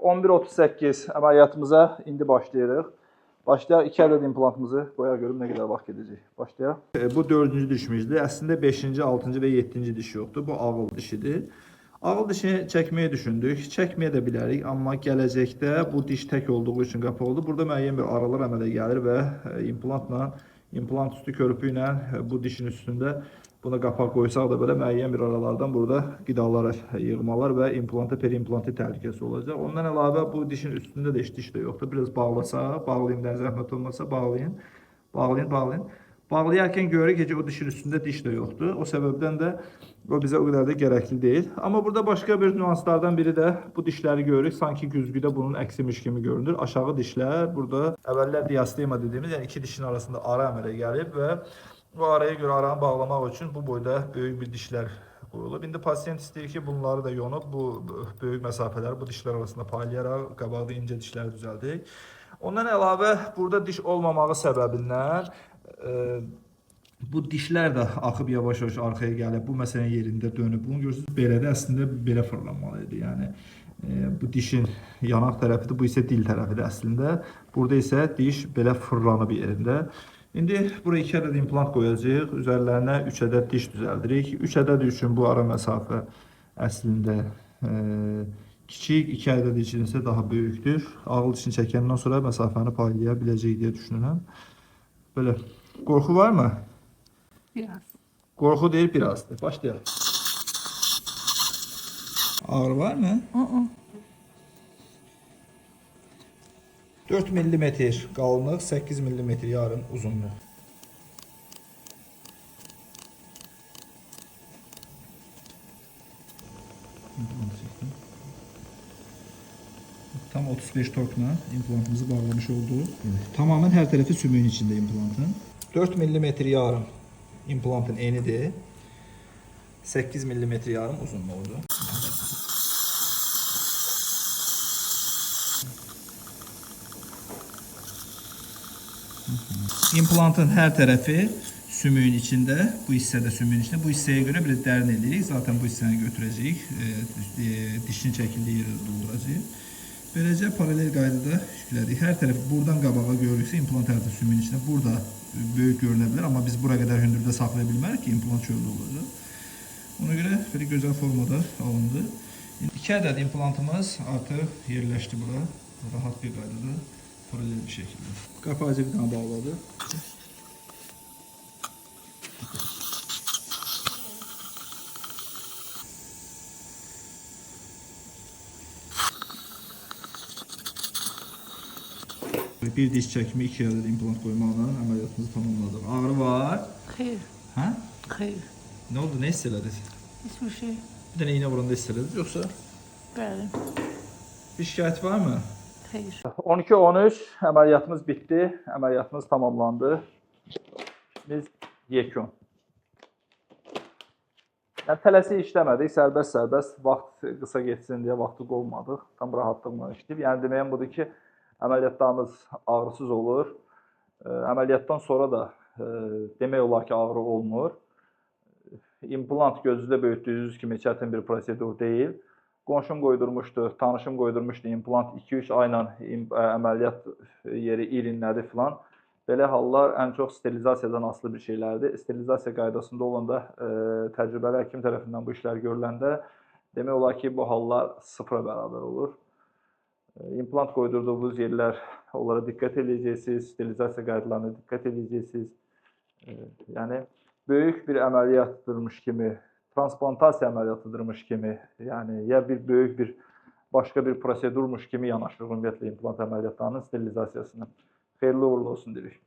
11:38 əməliyyatımıza indi başlayırıq. Başlayaq, 2 ədəd implantımızı qoyaq görüm nə qədər vaxt gedəcək. Başlayaq. Bu 4-cü dişimizdir. Əslində 5-ci, 6-cı və 7-ci diş yoxdur. Bu ağıl dişidir. Ağıl dişini çəkməyi düşündük. Çəkməyə də bilərik, amma gələcəkdə bu diş tək olduğu üçün qapaq oldu. Burada müəyyən bir aralar əmələ gəlir və implantla, implant üstü körpü ilə bu dişin üstündə buna qapaq qoysaq da belə müəyyən bir aralardan burada qidalar yığmalar və implanta, periimplantit təhlükəsi olacaq. Ondan əlavə bu dişin üstündə də heç diş də yoxdur. Biraz bağlasaq, bağlayın, zəhmət olmasa bağlayın. Bağlayın, bağlayın. Bağlayarkən görürük ki, o dişin üstündə diş də yoxdur. O səbəbdən də o bizə o qədər də gərəkli deyil. Amma burada başqa bir nüanslardan biri də bu dişləri görürük. Sanki güzgüdə bunun əksimiş kimi görünür. Aşağı dişlər burada əvvəllər diastema dediyimiz, yəni iki dişin arasında ara əmələ gəlib və bu araya görə aranı bağlamaq üçün bu boyda böyük bir dişlər qoyulub. İndi pasiyent istəyir ki, bunları da yonub bu böyük məsafələri bu dişlər arasında paylayaraq qabaqda incə dişləri düzəldik. Ondan əlavə burada diş olmamağı səbəbindən bu dişlər də axıb yavaş-yavaş arxaya gəlib, bu məsələn yerində dönüb. Bunu görürsünüz, belə də əslində belə fırlanmalı idi. Yəni bu dişin yanaq tərəfidir, bu isə dil tərəfidir əslində. Burada isə diş belə fırlanıb yerində. İndi buraya 2 ədəd implant qoyacağıq. Üzərlərinə 3 ədəd diş düzəldirik. 3 ədəd üçün bu ara məsafə əslində kiçik, 2 ədəd üçün isə daha böyükdür. Ağıl dişini çəkəndən sonra məsafəni paylaya biləcəyik deyə düşünürəm. Belə. Qorxu var mı? Biraz. Qorxu deyil, birazdır. Başlayalım. Ağrı var mı? 4 millimetr qalınlıq, 8 millimetr yarım uzunluq. İmplant çəkdim. Tam 35 torkla implantımızı bağlamış olduq. Evet, tamamen hər tərəfi sümüyün içində implantın. 4 millimetr yarım implantın enidir. 8 millimetr yarım uzunluğudur. İmplantın hər tərəfi sümüyün içində, bu hissədə sümüyün içində. Bu hissəyə görə biraz dərin edirik. Zaten bu hissəni götürəcəyik. Dişin çəkildiyi yerə dolduracağıq. Beləcə paralel qaydada yüklədik. Hər tərəfi buradan qabağa görürüksə implant hər tərəfi sümüyün içində. Burada böyük görünə bilər, amma biz bura qədər hündürdə saxlaya bilmərik ki, implant çöldə olacaq. Ona görə belə gözəl formada alındı. 2 ədəd implantımız artıq yerləşdi bura. Rahat bir qaydada, paralel bir şəkildə. Qapağıcı bir dənə bağladı. Bir diş çəkimi, 2 ədəd implant qoymaqla əməliyyatımızı tamamladıq. Ağrı var? Xeyr. Hə? Xeyr. Nə oldu? Nə hiss elədiniz? Hiçbir şey. Bir dənə iynə vuranda hiss elədiniz yoxsa? Bəli. Bir şikayət var mı? Xeyr. 12:13 əməliyyatımız bitdi. Əməliyyatımız tamamlandı. Biz yekun. Yəni tələsik işləmədik, sərbəst-sərbəst, vaxt qısa getsin deyə vaxtı qovmadıq. Tam rahatlıqla işləyib. Yəni deməyim budur ki, əməliyyatlarımız ağrısız olur. Əməliyyatdan sonra da demək olar ki, ağrı olmur. İmplant gözünüzdə böyütdüyünüz kimi çətin bir prosedur deyil. Qonşum qoydurmuşdu, tanışım qoydurmuşdu implant 2-3 ayla əməliyyat yeri irinlədi filan. Belə hallar ən çox sterilizasiyadan asılı bir şeylərdir. Sterilizasiya qaydasında olanda, təcrübəli həkim tərəfindən bu işlər görüləndə demək olar ki, bu hallar sıfıra bərabər olur. İmplant qoydurduğunuz yerlər, onlara diqqət edəcəksiniz, sterilizasiya qaydalarına diqqət edəcəksiniz. Yəni böyük bir əməliyyatdırmış kimi, transplantasiya əməliyyatıdırmış kimi, yəni ya bir böyük bir başqa bir prosedurmuş kimi yanaşırıq ümumiyyətlə implant əməliyyatlarının sterilizasiyasına. Xeyirli uğurlu olsun deyirik.